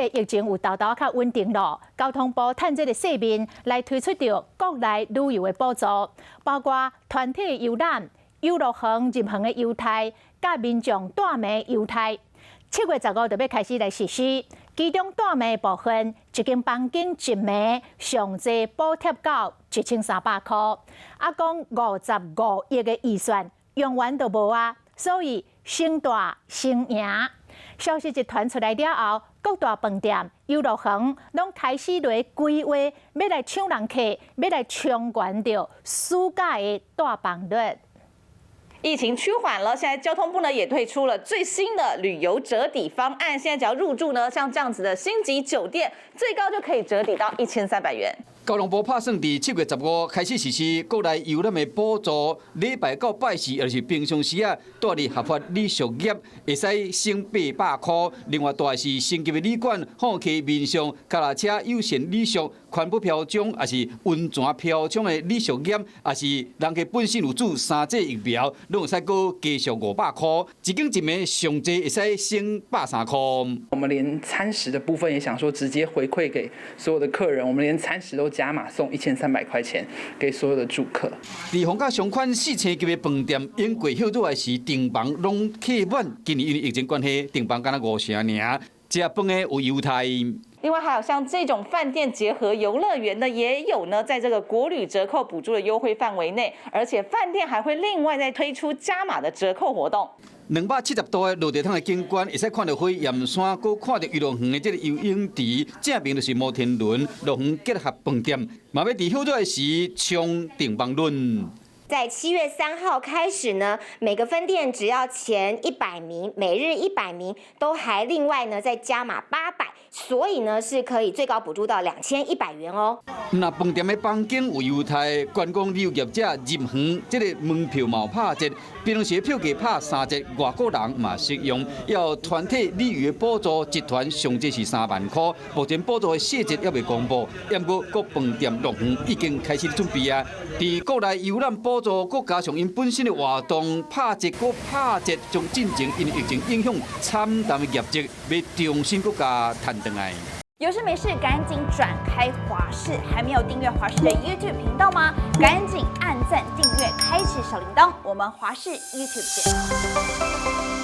這个疫情有沓沓仔較穩定咯，交通部趁這个勢面來推出著國內旅遊的補助，包括團體遊覽、遊樂園入園的優待，佮民眾帶暝優待。7月15就欲開始來實施，其中帶暝的部分，一間房間一暝上濟補貼到1300箍，啊講55億的預算用完就無啊，所以省帶省贏。消息一傳出來了後，各大飯店、遊樂園攏開始來規劃，欲來搶人客，欲來衝懸著暑假的帶房率。疫情趨緩了，現在交通部呢也推出了最新的旅遊折抵方案。現在只要入住呢，像這樣子的星級酒店，最高就可以折抵到1300元。交通部拍算佇7月15開始實施國內遊覽的補助，禮拜到拜四，抑是平常時啊，蹛佇合法旅宿業會使省800箍。另外，蹛是星級的旅館、好客民宿、腳踏車友善旅宿、寬幅飄窗，抑是溫泉飄窗的旅宿業，抑是人家本身有注三劑疫苗，攏會使閣加屬500箍。一間一暝上濟會使省130箍。我們連餐食的部分也想說直接回饋給所有的客人，我們連餐食都加碼送1300塊錢給所有的住客。佇房價上款四星級的飯店，應過歇熱時訂房攏客滿。今年因為疫情關係，訂房敢若五成爾，食飯的有優待。另外還有像這種飯店結合遊樂園的也有呢，在這個國旅折扣補助的優惠範圍內，而且飯店還會另外再推出加碼的折扣活動。270度的落地窗的景觀，會使看著火焰山，閣看著遊樂園的這个游泳池，正面就是摩天輪，樂園結合飯店，嘛欲佇歇熱時衝訂房率。在7月3號開始呢，每個分店只要前100名，每日100名，都還另外呢再加碼800，所以呢是可以最高補助到2100元哦。若飯店的房間有優待，觀光旅遊業者入園，這个門票嘛拍折，平常時票價拍三折，外國人嘛適用。要團體旅遊的補助，一團上濟是3萬箍，目前補助的細節猶未公布。不過各飯店樂園已經開始準備啊，佇國內遊覽補助，閣加上𪜶本身的活動拍折，閣拍折，將進前因疫情影響慘淡的業績，欲重新閣共趁轉來。有事沒事趕緊轉開華視，還沒有訂閱華視的 YouTube 頻道嗎？趕緊按讚訂閱，開啟小鈴鐺。我們華視 YouTube 見。